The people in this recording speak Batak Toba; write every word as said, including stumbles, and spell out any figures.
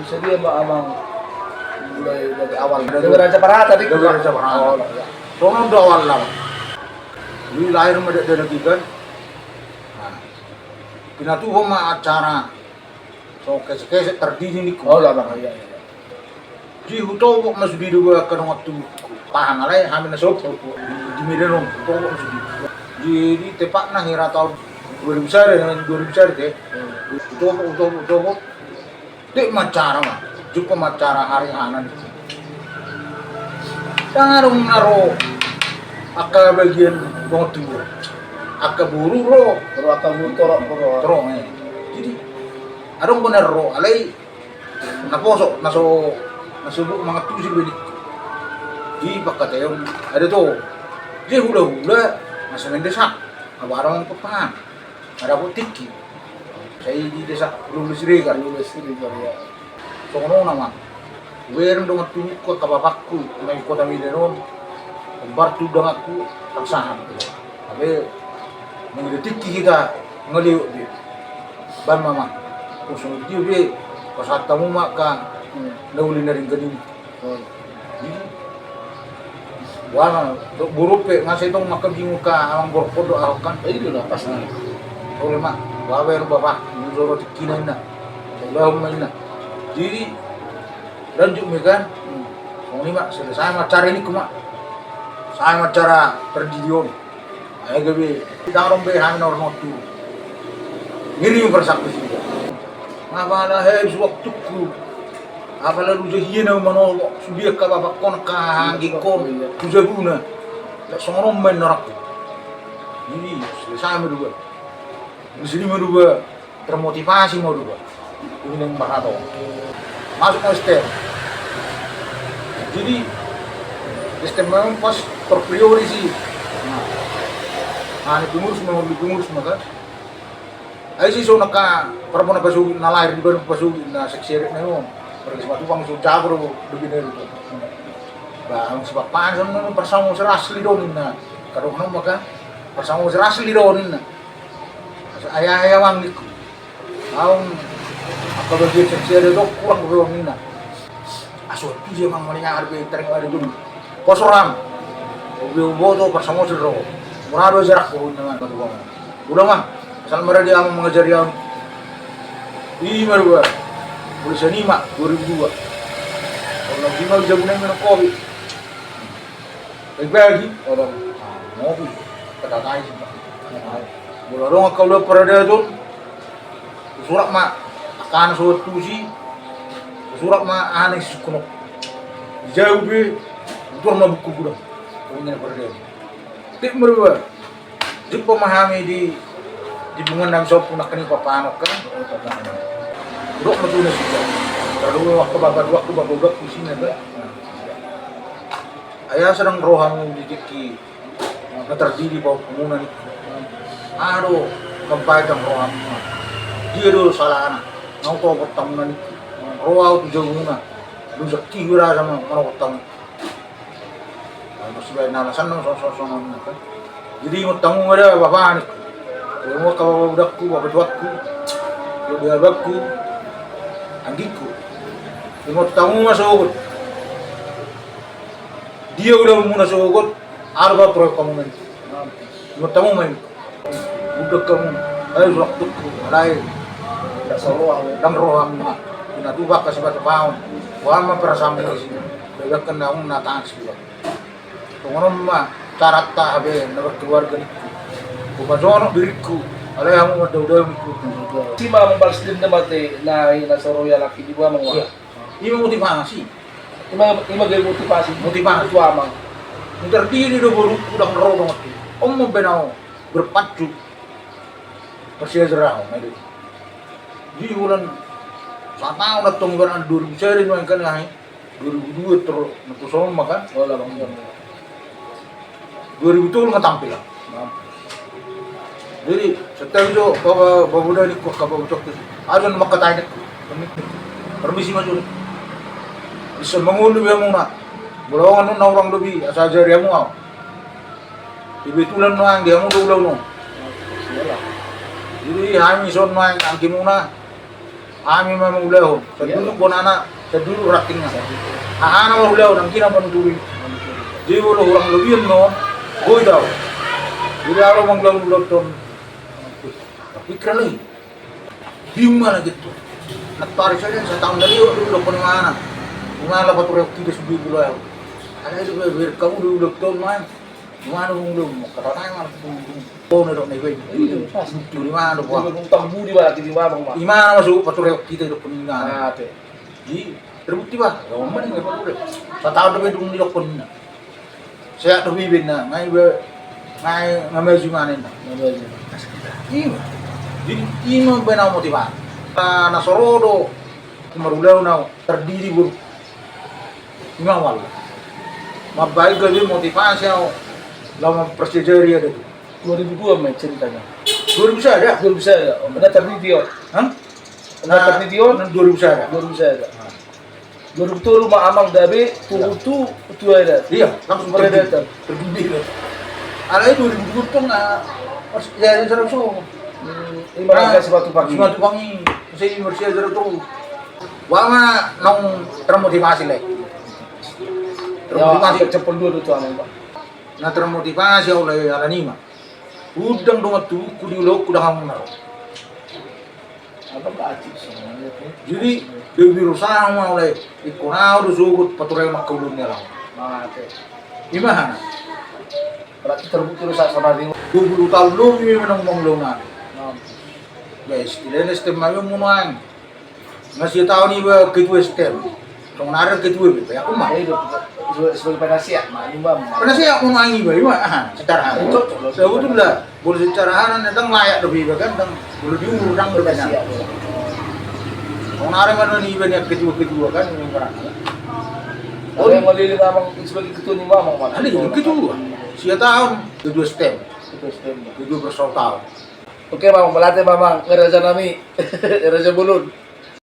Jadi, Amang, Amang mulai dari awal, dari Raja Parata, di Raja Parata. Oh, iya. Songon do awal nama. Jadi lahir ma dakdanak i kan. Nah, pinatupa ma acara, so kesek-kesek tardidi ningku. Oh, iya, Bang. Iya, iya. Jadi hutobok ma sude do angka dongan tubuku. Pahang alai hami na sopo di, di Medan on, hutobok ma sude. Jadi tepatna hira taon dua ribu sada, dua ribu sada te. Hmm. Hutobok, hutobok, hutobok. Tek ma acara ma, jumpa ma acara hari H-na. Ndang adong na ro angka bagian dongan tubu. Angka boru ro. Ro angka boru, torop ro. Torop, eh. Jadi adong benar ro, alai na poso, na so, na so boi mangantusi be ningku. Di pangkataion, ada to. Dia hula-hula, na so mendesak. Apa adong pepahan. Nga dapot tingki. Sai di desa Lulus Siregar. Lulus Siregar, ya. Songon on, Amang. Hubereng dongan tubuku, angka bapakku, na di kota Medan on. Hombar tu donganku, paksahan. Tapi mangida tingki hita, nga lewat be. Baen ma, Amang. Kosong dia be. Pasahat hamu ma angka, hmm, na uli na denggan i. Wah, do buruk pe, nga sai tong maka bingung ka, Amang, borok do ahok kan. Iya, na pas na. Olo ma, wah, baen bapa, ni joro tingkina inna. Ulahon ma inna. Jadi lanjut ma i kan. Songon i ma, selesai ma acara i ningku ma. Selesai ma acara tardidi on. Ai gabe, ndang adong be hami na ro tu. Ngirim parsangkut suda. Apala he, suak tukku. Apala luja hia na manopo, sude angka bapakkon, angka anggingkon, tu jabuna. Lek songon on ma inna rohangku. Jadi selesai ma do ba. Di sini ma do ba. Termotivasi ma do ba. Ini yang bahato. Masuk ke S T M. Jadi S T M memang pas terpriori sih. Nah, nah, ini pengurus memang, di pengurus maka. Ai si so naka parbo na pasogit, na lahir di badan pasogit, na sekseret na on. Pergi sepatu bang so jago do begini itu. Bang sepatu panjang na parsama serasli do ninna. Kadok na maka parsama serasli do ninna. Ayah, ayah, Amang, ningku. Aung, angka bagian seksi ada dok kurang do ninna. Aso tu dia, Amang, maninga ada be tereng ada dulu. Poso ram. Obi obo do parsama siro. Mura do jarak ko ninna, Amang, kadu, Amang. Udah, Amang. Asal mara dia, Amang, mangajari ahu. I ma do ba. Mulai sian i ma dua ribu dua. Kalau lagi ma jago na minum kopi. Bagi-bagi, orang, ah, ngopi, kata-katai sih, Pak. Molo adong angka ulaon paradaton, husurat ma angka na so tusi, husurat ma aha na sisungkunhon. Dijawab be, hutuar ma buku gudang. Pokoknya paradaton. Tek ma do ba. Jumpa ma hami di, di bungan nami sompu nangkin i papanok kan. Dok ma tu na suda. Lalu waktu bapak dua, waktu bapak udak di sini kan. Ai asa ndang ro hamu di tingki na tardidi pahomuna ningku. Aha do mambaen ndang ro hamu? Dia do salahna? Nga hutopothon hamuna ningku. Ro ahu tu jabuna. Dung sangki hurasa ma manopothon hamu. Nah, mesti baen alasan na songon songon on kan. Jadi ingot hamu ma da bapa ningku. Ingot hamu bapa udakku, bapa tuakku, bapa abangku, anggingku. Ingot hamu ma sogot. Dia ulaonmuna sogot, aha do ba proyek hamu nangkin. Ingot hamu ma i. Udah hamu, ai suak tukku, alai ndang ro hamu ma. Pinatupa angka sipatupaon. Boha ma perasaanmu di sini. Bebakkan hamu na tangis juga. Songon on ma caranta hape na berkeluarga ningku. Hupajonok diringku, alai hamu mandao-dao ningku. Si ma mambalas dendam ate na i na so ro i alak i, di boha ma. Iya. Ima motivasi. Ima, ima gabe motivasi. Motivasi. Tu amang. Mutar diri do borungku, ndang ro donganku. On ma baen ahu berpacu. Persiajarahon, aduh. Di bulan sataon antong ibaratna dua ribu sada nuaeng kan, dua ribu dua terus, na tu son ma kan. Dua ribu tolu nga tampil ahu. Jadi setiap itu bapa, bapa uda ningku, angka bapa tuakku, adong mangkatai ningku. Permisi ma jo. Bisa mangolu be hamuna. Molo adong na hurang lobi, asa ajari hamu ahu. Kebetulan nuaeng di hamu do ulaon on. Jadi hami son nuaeng anggimuna. Hami ma mangulahon, saduduk bonana, saduduk rantingna. Hahana mangulahon, anggiat na manuturi. Jadi molo hurang lobian no, boi tau. Jadi ro mangulahon ulaon on. Pikir lagi. Bingung ma na gitu. Antari saja sataon dari yo dulu dokon imana. Imana paturehon hita sudah bulan. Ada itu ber kamu dulu dokon man. Imana dulu dulu. Kata nai mana dulu dulu. Oh na dok na ibai. Iya, pas. Dulu imana dok. Dulu utang budi ba di mama ma. Imana masuk paturehon hita dokon imana. Ah, te. Di terbukti ba. Kamu mana nggak perlu deh. Sataon dari dulu dokon imana. Sehat dope iba ninna, nga iba, nga maju ma ninna. Nga maju. Ima. Jadi ima baen au motivasi. Na so ro do marulaon au tardidi boru. Ima wal. Mambaen gabe motivasi au laho mamparsiajari ate. Dua ribu dua ma ceritana. Dua ribu sada. Dua ribu sada. Benar tardidi on. Hah? Benar tardidi on. Dua ribu sada. Dua ribu sada. Dua ribu tolu ma amang gabe turun tu tu ada. Iya, langsung peradaban. Tergembira. Alai dua ribu dua tong na pas ya ada sarang so. Ima raga Simatupang. Simatupang i. Saya mersia jarak tu. Wama nong termotivasi le. Termotivasi. Cepol dua tu amang ba. Na termotivasi au le ala nima. Udang dongan tubuku di ulokku dahang na. Jadi, de biru sama oleh ikon au do sogot paturehon mangkaulon ni alam. Ima hana. Berarti terbukti do sa sonari. Dua puluh taon lobi memang mangulon. Guys, tidak ada stem ayo munuang. Nga sia taon iba ketua stem. Songon ari ketua be, ya aku mah. Iya, sebagai penasihat ma, ima ma. Penasihat ma iba, ima aha, secara hana. Sebetulna, boleh secara hana, ndang layak dope iba kan, ndang boleh diurang dope. Songon ari ma do iba ni ketua-ketua kan, ima barang. Oh, yang ngalili amang sebagai ketua ni amang ma. Ada ketua. Sia taon ketua stem. Ketua stem. Ketua bersau taon. Oke, amang, mauliate amang, raja nami, raja bolon.